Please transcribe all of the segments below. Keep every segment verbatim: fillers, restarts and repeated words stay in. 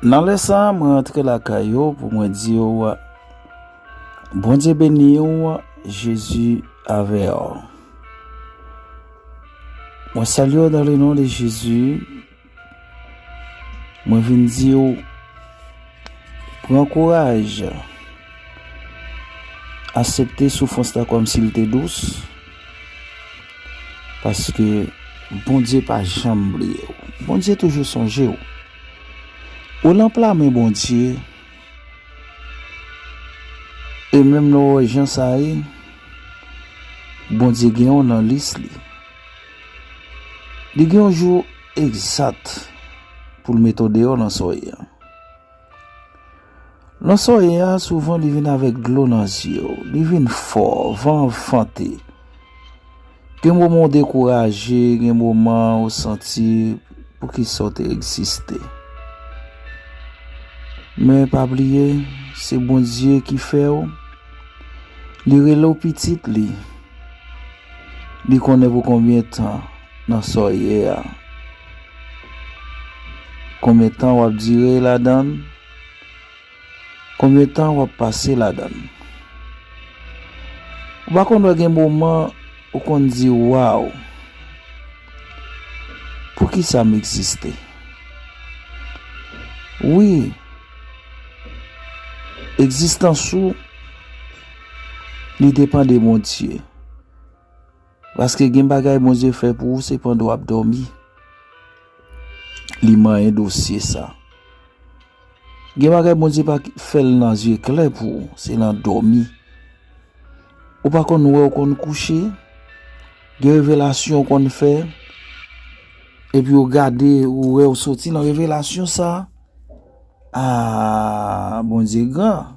Nan lè sa a, mwen antre lakay ou pou mwen di w, Bondye beni w, Jezi avè w. Mwen salye w dans le nom de Jésus. Mwen vin di w, pran kouraj. Aksepte soufrans la kòmsi l te dous. Paske Bondye pa janm bliye w. Bondye toujou sonje w. Ou nan pla men Bondye. E menm lè w wè jan sa ye, Bondye gen w nan lis li. Li gen yon jou egzat pou l mete w deyò nan sa w ye a. Nan sa w ye a, souvan li vin avèk dlo nan zye w, li vin fò, van an vante. Gen moman w dekouraje, gen moman w santi poukisa w te egziste. Men pa bliye, se Bondye ki fè w. Li rele w pitit li. Li konnen pou konbyen tan nan sa w ye a. Konbyen tan w ap dire ladan l. Konbyen tan w ap pase ladan l. Ou pa konn wè gen moman ou konn di, waw, poukisa m egziste? Wi, egzistans ou, li depann de Bondye. Paske gen bagay Bondye fè pou ou, se pandan w ap dòmi. Li manyen dosye sa. Gen bagay Bondye pa fè l nan zye klè pou ou, se nan dòmi. Ou pa konn wè, ou konn kouche, gen revelasyon ou konn fè, epi ou gade, ou wè, ou soti nan revelasyon sa. Ah, Bondye gran.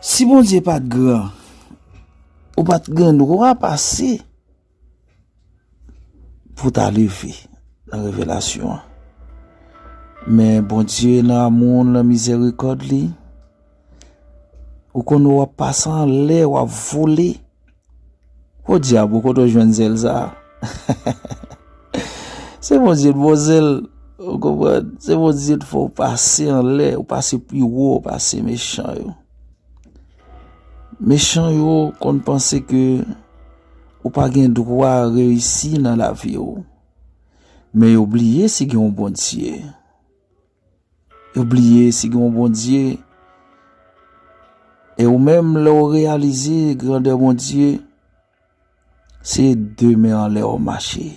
Si Bondye pa t gran, ou pa t gen dwa pase pou w ta leve nan revelasyon an. Men Bondye nan amou l, nan mizerikòd li, ou konn w ap pase anlè, w ap vole. O dyab, ou kote w jwenn zèl sa a? Se Bondye t ba w zèl, ou konprann? Se Bondye t fè w pase anlè, ou pase pi wo, ou pase mechan yo. Mechan yo konn panse ke ou pa gen dwa reyisi nan lavi w. Men yo bliye si gen yon Bondye. Yo bliye si gen yon Bondye. E ou menm, lè w reyalize grandè Bondye, se de men anlè w mache.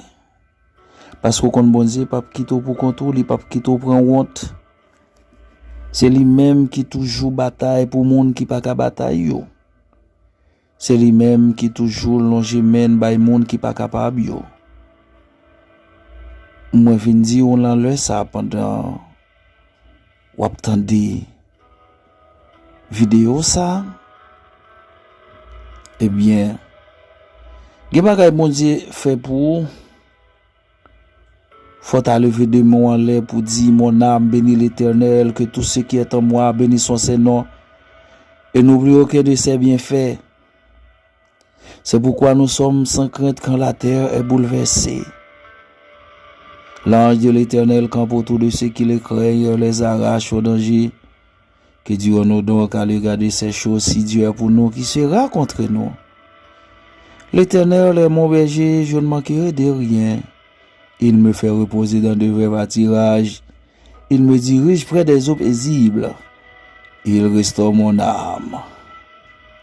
Paske w konn Bondye p ap kite w pou kont ou, li p ap kite w pran wont. Se li menm ki toujou batay pou moun ki pa ka batay yo. Se li menm ki toujou lonje men l bay moun ki pa kapab yo. Mwen vin di w nan lè sa a, pandan w ap tande videyo sa a, ebyen, gen bagay Bondye fè pou ou. Fò w ta leve de men w anlè pou di, mon âme bénit l'Éternel, que tout ce qui est en moi bénisse son saint nom, et n'oublie aucun de ses bienfaits. C'est pourquoi nous sommes sans crainte quand la terre est bouleversée. L'ange de l'Éternel campe autour de ceux qui le craignent et les arrache au danger. Que dirons-nous donc à l'égard de ces choses? Si Dieu est pour nous, qui sera contre nous? L'Éternel est mon berger, je ne manquerai de rien. Il me fait reposer dans de verts pâturages. Il me dirige près des eaux paisibles. Il restaure mon âme.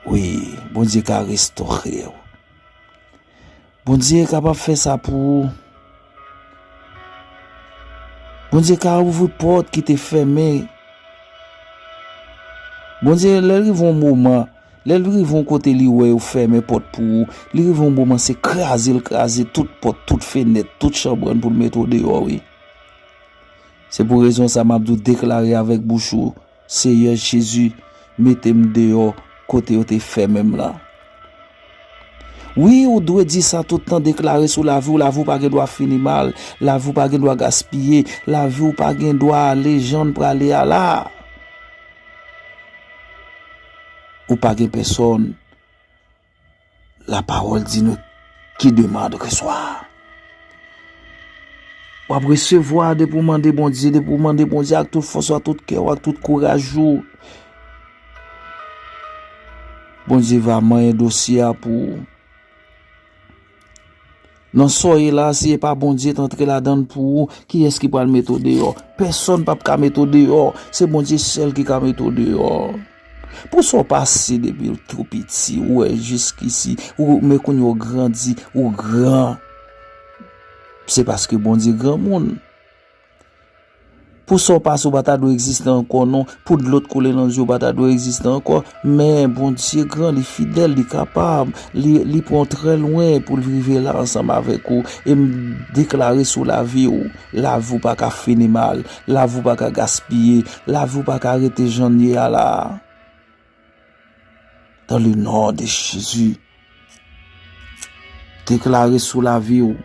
Wi, Bondye ka restore w. Bondye kapab fè sa pou ou. Bondye ka ouvri pòt ki te fèmen. Bondye, lè l rive yon moman, lè l rive yon kote li wè yo fèmen pòt pou ou, li rive yon moman se kraze l kraze tout pòt, tout fenèt, tout chanbrann pou l mete w deyò, wi. Se pou rezon sa m ap di w, deklare avèk bouch ou, Seyè Jezi, mete m deyò kote yo te fèmen m lan. Wi, ou dwe di sa tout tan, deklare sou lavi w, lavi w pa gen dwa fini mal, lavi w pa gen dwa gaspiye, lavi w pa gen dwa ale jan l prale a la. Ou pa gen pèsòn. La parole dit nous qui demande que soit. W ap resevwa depi w mande Bondye, depi w mande Bondye ak tout fòs ou, ak tout kè w, ak tout kouraj ou. Bondye va manyen dosye a pou ou. Nan sa w ye la, si e pa Bondye t antre ladan l pou ou, kiyès ki pral mete w deyò? Pèsonn p ap ka mete w deyò. Se Bondye sèl ki ka mete w deyò. Pou sa w pase depi w tou piti, ou wè jiskisi, ou, men kounye a w grandi, ou gran. Se paske Bondye granmoun. Pou sa w pase, ou pa ta dwe egziste ankò, non. Pou dlo t koule nan je w, ou pa ta dwe egziste ankò. Men Bondye gran, li fidèl, li kapab, li, li pran w trè lwen pou l rive la ansanm avèk ou. E m deklare sou lavi w, lavi w pa ka fini mal, lavi w pa ka gaspiye, lavi w pa ka rete jan l ye a la. Dans le nom de Jésus. Deklare sou lavi w.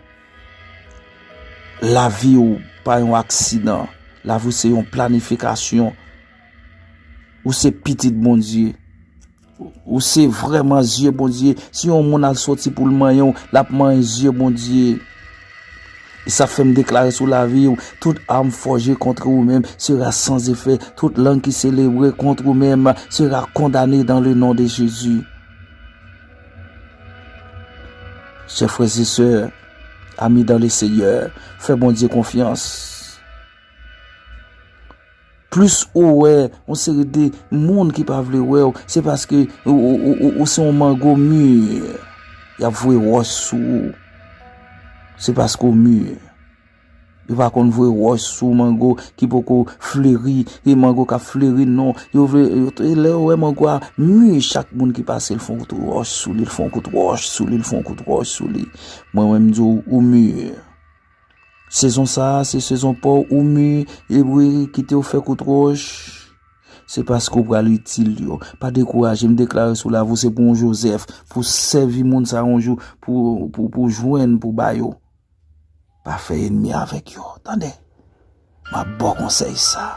Lavi w pa yon aksidan. Lavi w se yon planifikasyon. Ou se pitit Bondye. Ou se vrèman zye Bondye. Si yon moun al soti pou l manyen w, l ap manyen zye Bondye. E sa fè m deklare sou lavi w, tout arme forgée contre ou-même sera sans effet, toute langue qui s'élèvera contre ou-même sera condamnée dans le nom de Jésus. Chers frères et sœurs, amis dans le Seigneur, fè Bondye konfyans. Plis ou wè yon seri de moun ki pa vle wè w, se paske ou, ou, ou, ou, ou se yon mango mi. Y ap voye wòch sou ou. Se paske w mi. Yo pa konn voye wòch sou mango ki poko fleri, e mango k ap fleri, non. Yo vle, yo, e lè yo wè mango a mi, chak moun ki pase, l fè yon kout wòch sou li, l fè yon kout wòch sou li, l fè yon kout wòch sou li. Mwen, mwen, m di w, ou mi. Sezon sa a, se sezon pa w, ou mi, e wi, kite yo fè kout wòch. Se paske w pral itil yo. Pa dekouraje, m deklare sou lavi w, se pou yon Jozèf, pou sèvi moun sa yon jou, pou, pou, pou jwenn, pou ba yo. Pa fè ènmi avèk yo, tande. M ap ba w konsèy sa.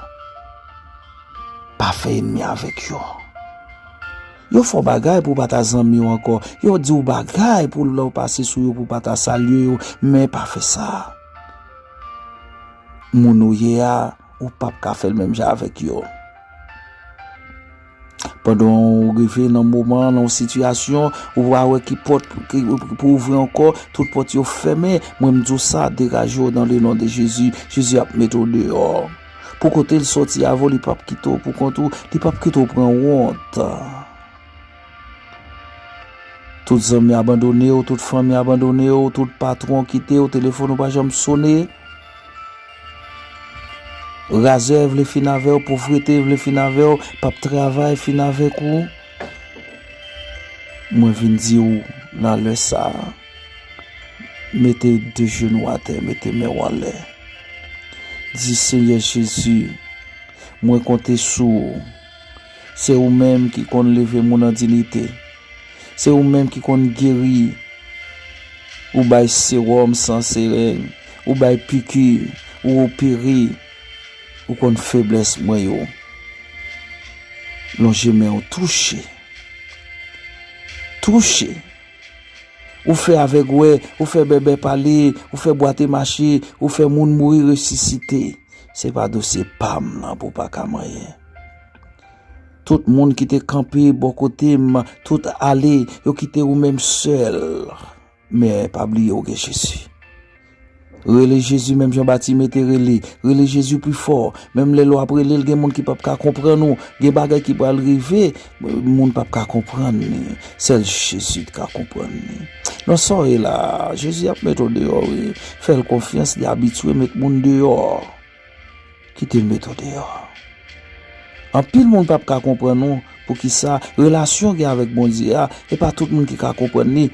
Pa fè ènmi avèk yo. Yo fè w bagay pou w pa ta zanmi yo ankò. Yo di w bagay pou lè w pase sou yo pou w pa ta salye yo, men pa fè sa. Moun ou ye a, ou p ap ka fè l menm jan avèk yo. Pandan w rive nan moman, nan yon sitiyasyon, ou pa wè ki pòt ki, pou ouvri ankò, tout pòt yo fèmen. Mwen, m di w sa, degaje w dans le nom de Jésus. Jezi ap mete w deyò. Pou kote l soti avè w, li p ap kite w pou kont ou, li p ap kite w pran wont. Tout zanmi abandone w, tout fanmi abandone w, tout patwon kite w, telefòn ou pa janm sone. Razè vle fin avè w, povrete vle fin avè w, p ap travay fin avèk ou. Mwen vin di w nan lè sa a, mete de jenou atè, mete men w anlè. Di, Senyè Jezi, mwen konte sou ou. Se ou menm ki konn leve moun an diyite. Se ou menm ki konn geri. Ou bay sewòm san sereng. Ou bay piki. Ou opere. Ou konn feblès mwen yo. Lonje men w, touche. Touche. Ou fè avèg wè, ou fè bèbè pale, ou fè bwate mache, ou fè moun mouri resisite. Se pa dosye pa m nan pou w pa ka manyen. Tout moun ki te kanpe bò kote m, tout ale, yo kite ou menm sèl. Men pa bliye ou gen Jezi. Rele Jezi menm jan Batime te rele. Rele Jezi pi fò. Menm lè w ap rele l, gen moun ki p ap ka konprann ou. Gen bagay ki pral rive, moun p ap ka konprann li. Sèl Jezi ka konprann li. Nan sa w ye la, Jezi ap mete w deyò, wi. Fè l konfyans, li abitye met moun deyò. Kite l mete w deyò. Anpil moun p ap ka konprann ou. Poukisa? Relasyon w gen avèk Bondye a, e pa tout moun ki ka konprann li.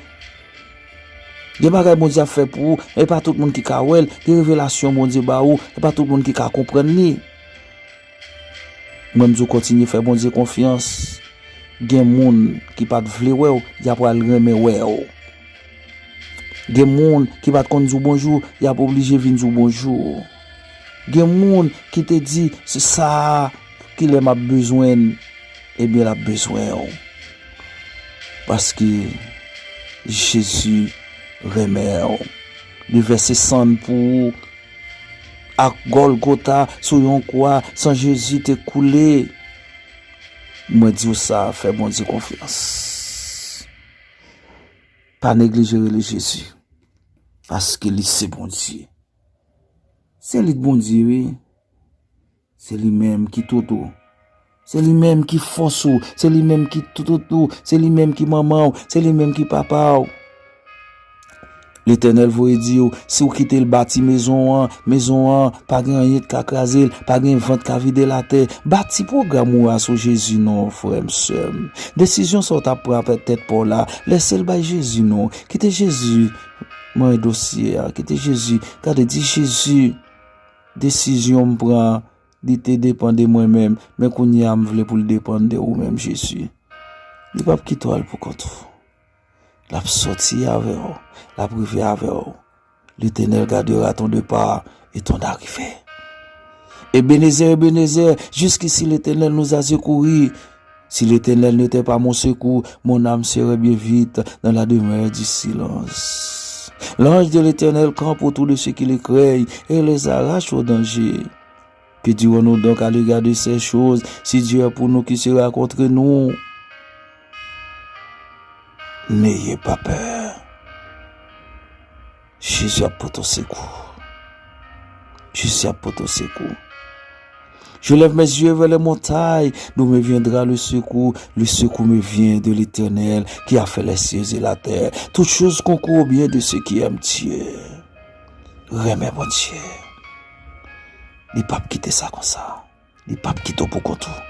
Gen bagay Bondye ap fè pou ou, e pa tout moun ki ka wè l. Gen revelasyon Bondye ba ou, e pa tout moun ki ka konprann li. Mwen, m di w kontinye fè Bondye konfyans. Gen moun ki pa t vle wè w, y ap pral renmen wè w. Gen moun ki pa t konn di w bonjou, y ap oblije vin di w bonjou. Gen moun ki te di, se sa a ki lè m ap bezwen l, ebyen l ap bezwen w. Paske Jezi renmen w. Li vèse san l pou ou. ak Gòlgota sou yon kwa, san Jezi te koule. Mwen di w sa, fè Bondye konfyans. Pa neglije rele Jezi, paske li se Bondye. Se li k Bondye, wi. Se li menm ki tout ou. Se li menm ki fòs ou. Se li menm ki tout ou. Se li menm ki manman w. Se li menm ki papa w. Letènèl voye di w, si w kite l bati mezon an, mezon an, pa gen anyen k ka kraze l, pa gen van k ka vide l atè. Bati pwogram ou a sou Jezi non, frè m, sè m. Desizyon sa w t ap pran avèk tèt pa w la, lèse l bay Jezi non. Kite Jezi manyen dosye a. Kite Jezi, gade, di Jezi, desizyon m pran, li te depann de mwen menm, men kounye a m vle pou l depann de ou menm, Jezi. Li p ap kite w al pou kont ou. L ap sòti avè w, l ap rive avè w. L'Éternel gardera ton départ et ton arrivée. Ebenezè, Ebenezè, jusqu'ici l'Éternel nous a secourus. Si l'Éternel n'était pas mon secours, mon âme serait bien vite dans la demeure du silence. L'ange de l'Éternel campe autour de ceux qui le craignent et les arrache au danger. Que dirons-nous donc à l'égard de ces choses? Si Dieu est pour nous, qui sera contre nous? N'ayez pas peur. Jezi ap pote w sekou. Jezi ap pote w sekou. Je lève mes yeux vers les montagnes, d'où me viendra le secours? Le secours me vient de l'Éternel qui a fait les cieux et la terre. Toutes choses concourent au bien de ceux qui aiment Dieu. Renmen Bondye. Li p ap kite sa konsa. Li p ap kite w pou kont ou.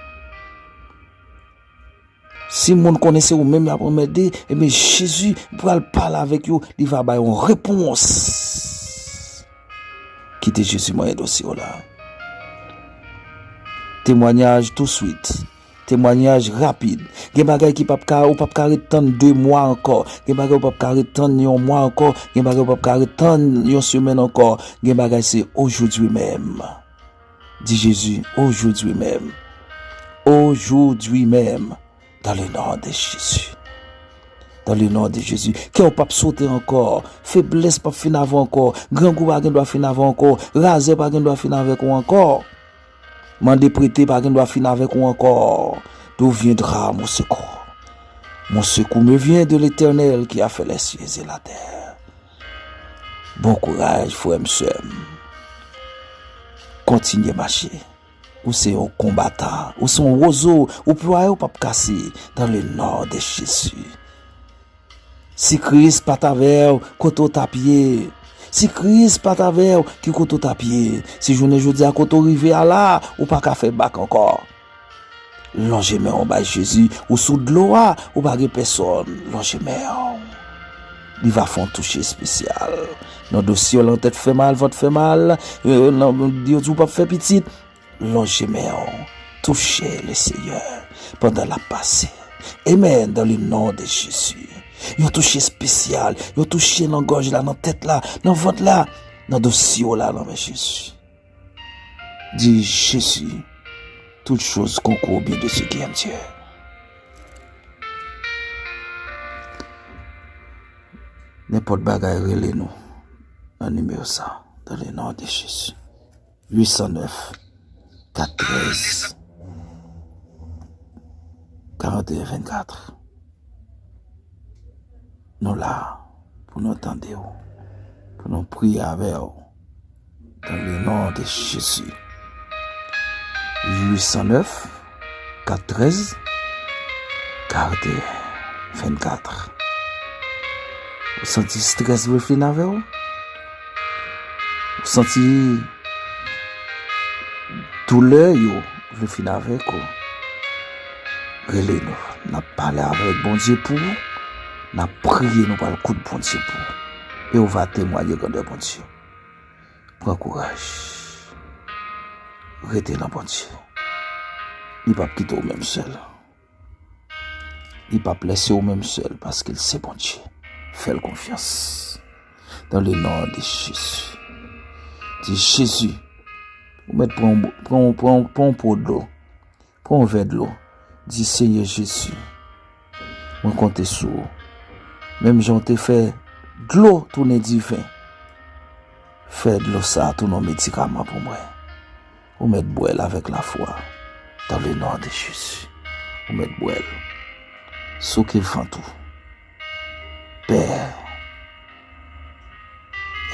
Si moun konnen se ou menm y ap anmède, ebyen Jezi pral pale avèk yo, li va ba yo yon repons. Kite Jezi manyen dosye w la. Temwayaj touswit. Temwayaj rapid. Gen bagay ki p ap ka, ou p ap ka ret tann de mwa ankò. Gen bagay ou p ap ka ret tann yon mwa ankò. Gen bagay ou p ap ka ret tann yon semèn ankò. Gen bagay se aujourd'hui même. Di Jezi, aujourd'hui même. Aujourd'hui même. Dans le nom de Jésus. Dans le nom de Jésus. Kè w p ap sote ankò. Feblès p ap fin avè w ankò. Grangou pa gen dwa fin avè w ankò. Razè pa gen dwa fin avèk ou ankò. Mande prete pa gen dwa fin avèk ou ankò. D'où viendra mon secours? Mon secours me vient de l'Éternel qui a fait les cieux et la terre. Bon kouraj, frè m, sè m. Kontinye mache. Ou se yon konbatan. Ou se yon wozo. Ou plwaye, ou p ap kase. Dans le nom de Jésus. Si Kris pa t avè w, kote w t ap ye? Si Kris pa t avè w, ki kote w t ap ye? Si jounen jodi a kote w rive a la, ou pa ka fè bak ankò. Lonje men w bay Jezi, ou sou dlo a, ou pa gen pèsòn. Lonje men w. Li va fè yon touche espesyal. Nan dosye w lan, tèt fè mal, vant fè mal, euh, nan, yo di w p ap fè pitit. Lonje men w. Touche Leseyè pandan l ap pase. Amen, dans le nom de Jésus. Yon touche espesyal, yon touche nan gòj la, nan tèt la, nan vant la, nan dosye w la, nan men Jezi. Di Jezi, tout chose concourt au bien de ceux qui aiment Dieu. Nenpòt bagay, rele nou nan nimewo sa, dans le nom de Jésus. Uit san nèf, kat trèz, karant e en vennkat. Nou la pou nou tande w, pou nou priye avè w. Dans le nom de Jésus. Uit san nèf, kat trèz, karant e en vennkat. Ou santi strès vle fin avè w? Ou santi doulè yo vle fin avèk ou? Rele nou. N ap pale avèk Bondye pou ou. N ap priye, nou pral koute Bondye pou ou. E ou va temwaye grandè Bondye. Pran kouraj. Rete nan Bondye. Li p ap kite w menm sèl. Li p ap lèse w menm sèl, paske l se Bondye. Fè l konfyans. Dans le nom de Jésus. Di, Jezi, ou mèt pran, pran, pran, pran yon po dlo. Pran yon vè dlo. Di, Senyè Jezi, mwen konte sou ou. Menm jan w te fè dlo tounen diven, Fè dlo sa a tounen yon medikaman pou mwen. Ou mèt bwè l avèk lafwa. Dans le nom de Jésus. Ou mèt bwè l. Souke vant ou. Pè,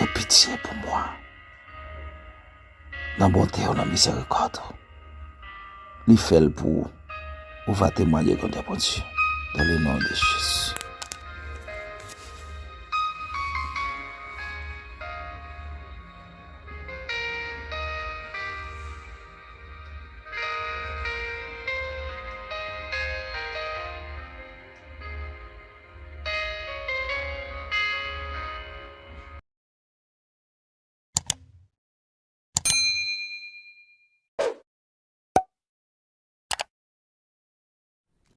aie pitié pour moi. Nan bonte w, nan mizerikòd ou. Li fè l pou ou. Ou va temwaye grandè Bondye. Dans le nom de Jésus.